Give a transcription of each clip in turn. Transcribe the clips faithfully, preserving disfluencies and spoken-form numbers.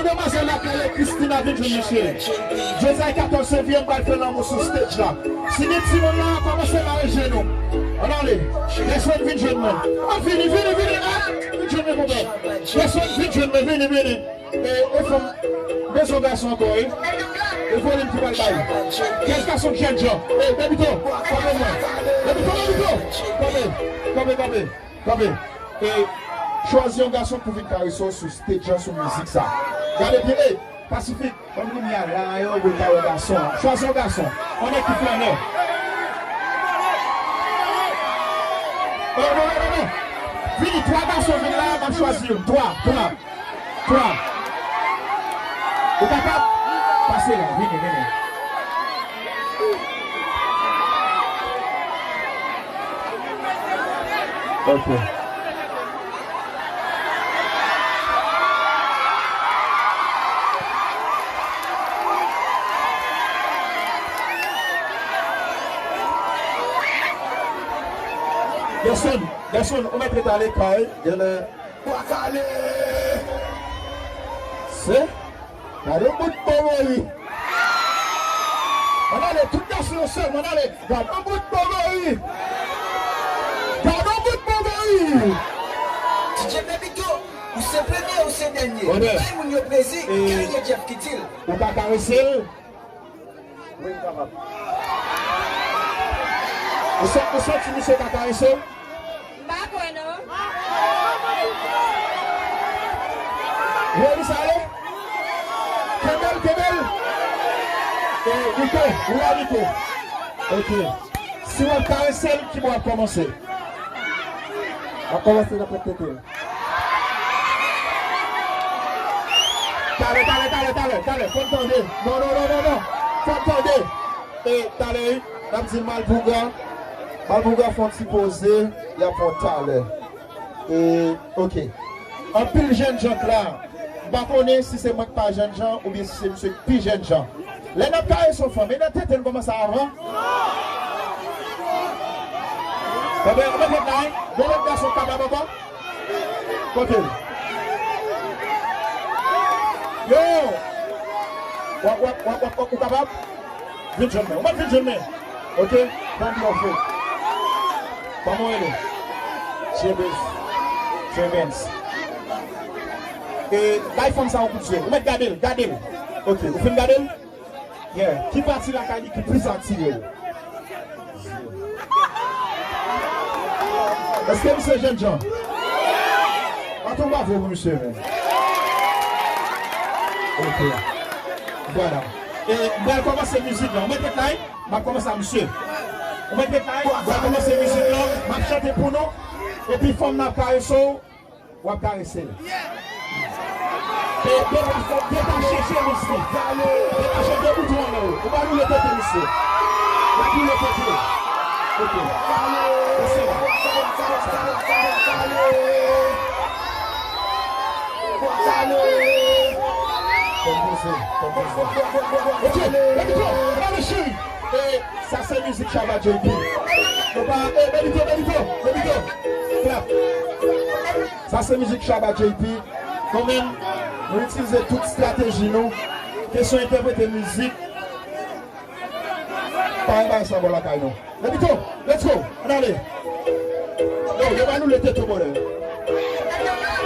Demwazèl la k rele Christina vin jwenn mwen cheri. Jodi a katòz fevriye, m pral fè lanmou sou stage la. Si gen timoun la, kòmanse mare je nou. Ann ale. Descend vin jwenn mwen. Ann vini, vini, vini. Ah, vin jwenn mwen, konpè. Descend vin jwenn mwen, vini, vini. E, e fanm, bezwen gason ankò, wi. E volim ki pral bay. Kèl gason k jènjan? E, Bebito, kanpe mwen. Bebito, Bebito. Kanpe, kanpe, kanpe. Kanpe. E, chwazi yon gason pou vin karese w sou stage an, sou mizik sa. Gade byen, e, Pasifik, ban m limyè a la, yo, pou ta wè gason an. Chwazi yon gason. On nèg ki flannè. E, non, non, non, non. Vini, twa gason vin la, m ap chwazi youn. Twa, twa. Twa. Ou kapab? Pase la, vini, vini. Ok. Descend, Descend, ou mèt ret ale kay, genlè. Bwa kale! Se? Gade yon bout bon mori. Ann ale, tout gason yo sèlman, ann ale. Gade yon bout bon mori. Gade yon bout bon mori. D J Bebito, ou se premye, ou se dènye. Bay moun yo plezi, e, kè Jeff Kitil. Ou pa karese l? Wi, m kapab. Ou sa-, ou santi misye ka karese w? M pa kwè, non. Ou wè misye ale? Kenbe l, kenbe l. E, Nico, ou la, Nico? Ok. Si w ap karese l, ki bò w ap kòmanse? W ap kòmanse nan pwent tete l. Talè, talè, talè, talè, talè, fò n tande. Non, non, non, non, non. Fò n tande. E, talè, wi. N ap di Malpougra. Malpougra fè yon ti poze. Y ap fè yon talè. E, ok. Anpil jènjan k la. M pa konnen si se mwen k pa jènjan oubyen si se misye k pi jènjan. Lè n ap karese yon fanm, e nan tete n kòmanse avan. Bon, ben, mete la, wi. Gon lòt gason k kapab ankò? Kote l? Yo! W ap, w ap, w ap, w ap, ou kapab? Vin jwenn mwen. Ou mèt vin jwenn mwen. Ok? Don't be afraid. Kòman w rele? Jebens. Jebens. E, bay fanm sa yon kout zye. Ou mèt gade l, gade l. Ok, ou fin gade l? Yeah. Ki pati lakay li ki plis atire w? Èske misye jènjan? Bat yon bravo pou misye, men. Ok. Vwala. E, m pral kòmanse mizik la. Ou mèt ret la, wi? M ap kòmanse a misye. Ou mèt ret la, wi? M pral kòmanse mizik la. M ap chante pou nou. Epi fanm nan ap karese w. W ap karese l. E detache, detache chemiz li. Detache de bouton anlè w. Ou pa boule tete misye. W ap boule tete. Ok. Pase la. Konpoze, konpoze. Ok, Bebito, ale cheri. E sa se mizik Shabba J P. Nou pa, e, Bebito, Bebito, Bebito. Clap. Sa se mizik Shabba J P. Nou menm, nou itilize tout estrateji nou. Kesyon entèprete mizik. Pa bay sa bò lakay nou. Bebito, let's go. Ann ale. Yo, yo pa nou lete tou, brother.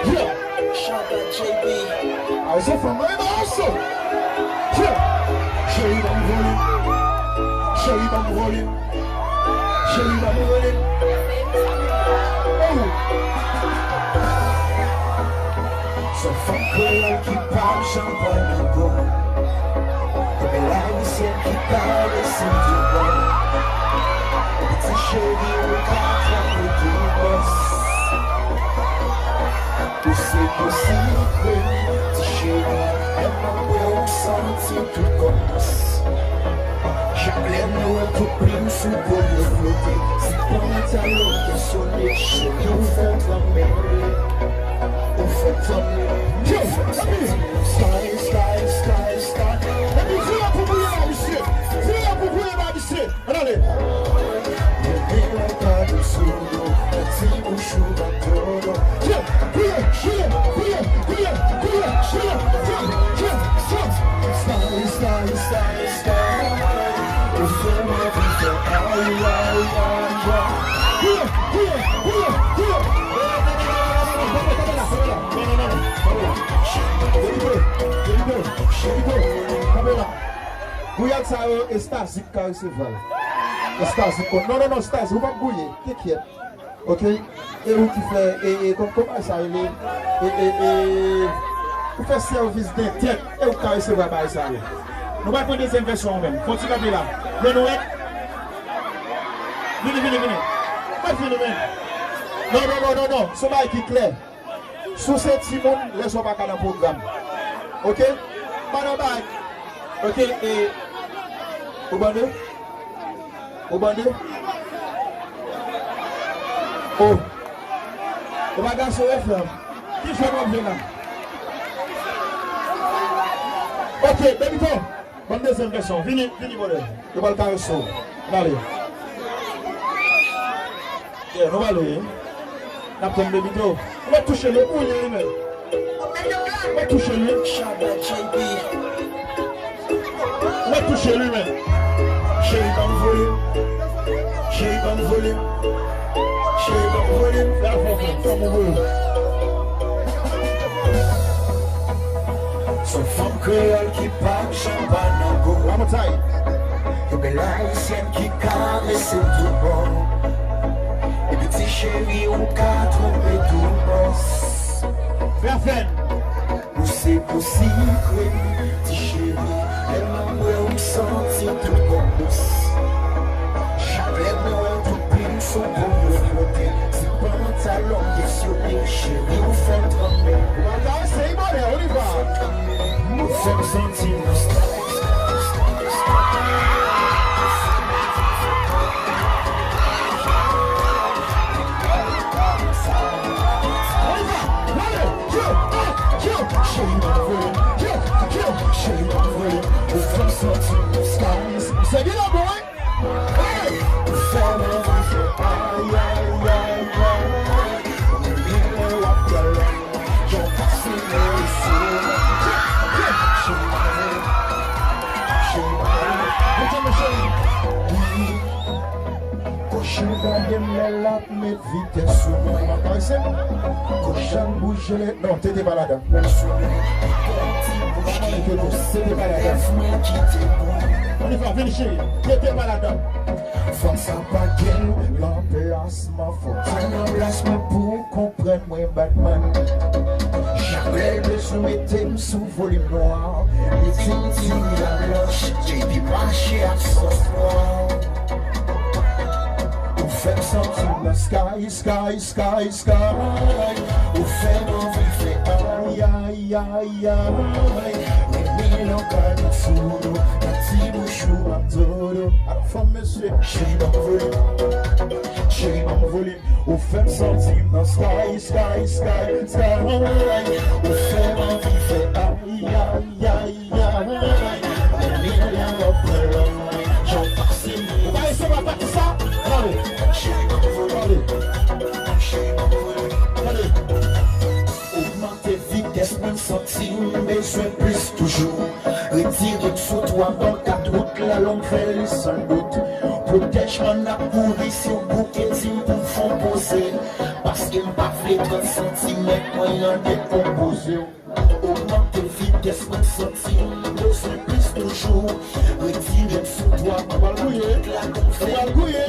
Yeah. Shabba J P. Ay, se fanm nan, e ba yo so. Yeah. Cheri, ban m volim. Cheri, ban m volim. Cheri, ban m volim. Oh. Se fanm kreyòl ki pa janm pran nan gou. Bèl ayisyèn ki pa desann tou bò. Ti cheri, ou ka trape tou bòs. Ou se pou sikre, ti cheri, lè m ap bwè ou santi tout kòmans. Chak lè m wè tout plim sou po m yo flote. Si pantalon te sone, cheri, ou fè tanmen. Ou fè tanmen. Yo, epi, style, style, style, style. Epi, vire pou gouye ba misye. Vire pou gouye ba misye. Ann ale. Yo gen lè pa de sou yo, nan ti bouch ou nan todo. Yo, gouye, gouye, gouye, gouye, gouye, gouye. Yo. Kanpe la. Gouyad sa yo, Estazik ka resevwa l. Estazik konn. Non, non, non, Estazik, ou p ap gouye. Te kyèt. Ok? E ou ki fè, e, e, kòm, kòm bagay sa rele? E, e, e, ou fè sèvis dètèt, e ou ka resevwa bagay sa yo. Nou pral pran dezyèm vèsyon an menm. Fò ti kanpe la. Men nou wè. Vini, vini, vini. Mwen vini, men. Non, non, non, non, non. Se yon bagay ki klè. Si w se timoun, lèzòm pa ka nan pwogram. Ok? Pa nan bagay. Ok, e, ou bande? Ou bande? Oh. Ou pa gason, wi, frè m. Ki jwèt w ap jwe la? Ok, Bebito. Ban m dezyèm vèsyon. Vini, vini, brother. Yo pral karese w. N ale. Yeah, nou pral wi. N ap tann Bebito. Ou mèt touche l wi, ou ye wi, men. Ou mèt touche l wi. Ou mèt touche l wi, men. Cheri, ban m volim. Cheri, ban m volim. Cheri, ban m volim. Fè afè w, frè m. Fè w volim. Se yon fanm kreyòl ki pa janm pa nan gou. Yon bèl ayisyèn ki karese tout bò. Epi ti cheri, ou ka twonpe tout bòs. Fè afè n. Ou se pou sikre m, ti cheri. Lè m ap wè w, m santi tout bòs. Chak lè mwen wè w, tout plim sou po m yo fwote. Ti pantalon m kesyone, cheri, ou fè m tranble. Ou pral ka eseye, bonè, on y va. Ou fè m santi m nan style. On y va. Allez. Yo, ah, yo, cheri, ban m volim. Yo, yo, cheri, ban m volim. Ou fè m santi m nan skies. Se byen la, boy. Hey! Ou fè m anvi fè ay, ay, ay, ay. Ou renmen lè w ap pale. Yo, pase m nan leso. Yo, yo, cheri, ban m volim. Cheri, ban m volim. Mete m, cheri. Wi. Kochon gade m lè l ap met vitès sou mwen. Kòmanse. Kochon bouje le. Non, tete pa ladan. Tete pa ladan. On y va, vini cheri. Tete pa ladan. Fanm sa pa gen lanplasman, fò gen lanplasman pou konprann mwen, badman. Chak lè l bezwen mete m sou volim nwa, li di m tire la blanch, J P mache ak sòs pwa. Ou fè m santi m nan sky, sky, sky, sky. Ou fè m anvi fè ay, ay, ay, ay. Renmen nan kado sou do, nan ti bouch ou m ap dodo. Alò fanm, mesye, cheri ban m volim. Cheri ban m volim. Ou fè m santi m nan sky, sky, sky, sky. Ou fè m anvi fè ay, ay, ay. Ou pa resevwa pati sa? Gade. Gade. Gade. Ogmante vitès mwen, m santi m bezwen plis toujou. Retire m sou twa, ban m kat, wout la long, fè li san dout. Pwotèj mwen, n ap kouri, si w bouke, di m pou m fè w poze. Paske m pa vle trant santimèt mwen an dekonpoze w. Ogmante vitès mwen, santi m bezwen plis toujou. Retire m sou twa, ou pral gouye, ou pral gouye,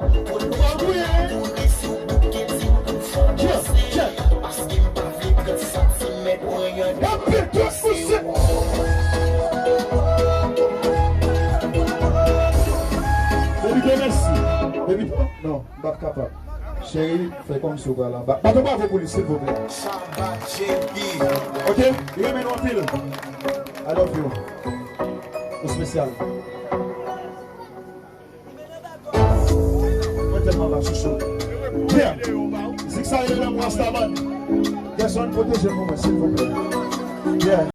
ou pral gouye. Kouri si w bouke, di m pou fè w poze. Paske m pa vle trant santimèt mwen an dekonpoze w. Baby, mèsi. Baby, non. M p ap kapab. Cheri, fè kòmsi w pral anba. Bat yon bravo pou li, silvouplè. Shabba J B. Ok? Li renmen nou anpil. I love you. Espesyal. Mwen tèlman ba chouchou. Yeah. Mizik sa rele Lanmou Rastaman. Pèsonn pwoteje m pou mwen, silvouplè. Yeah.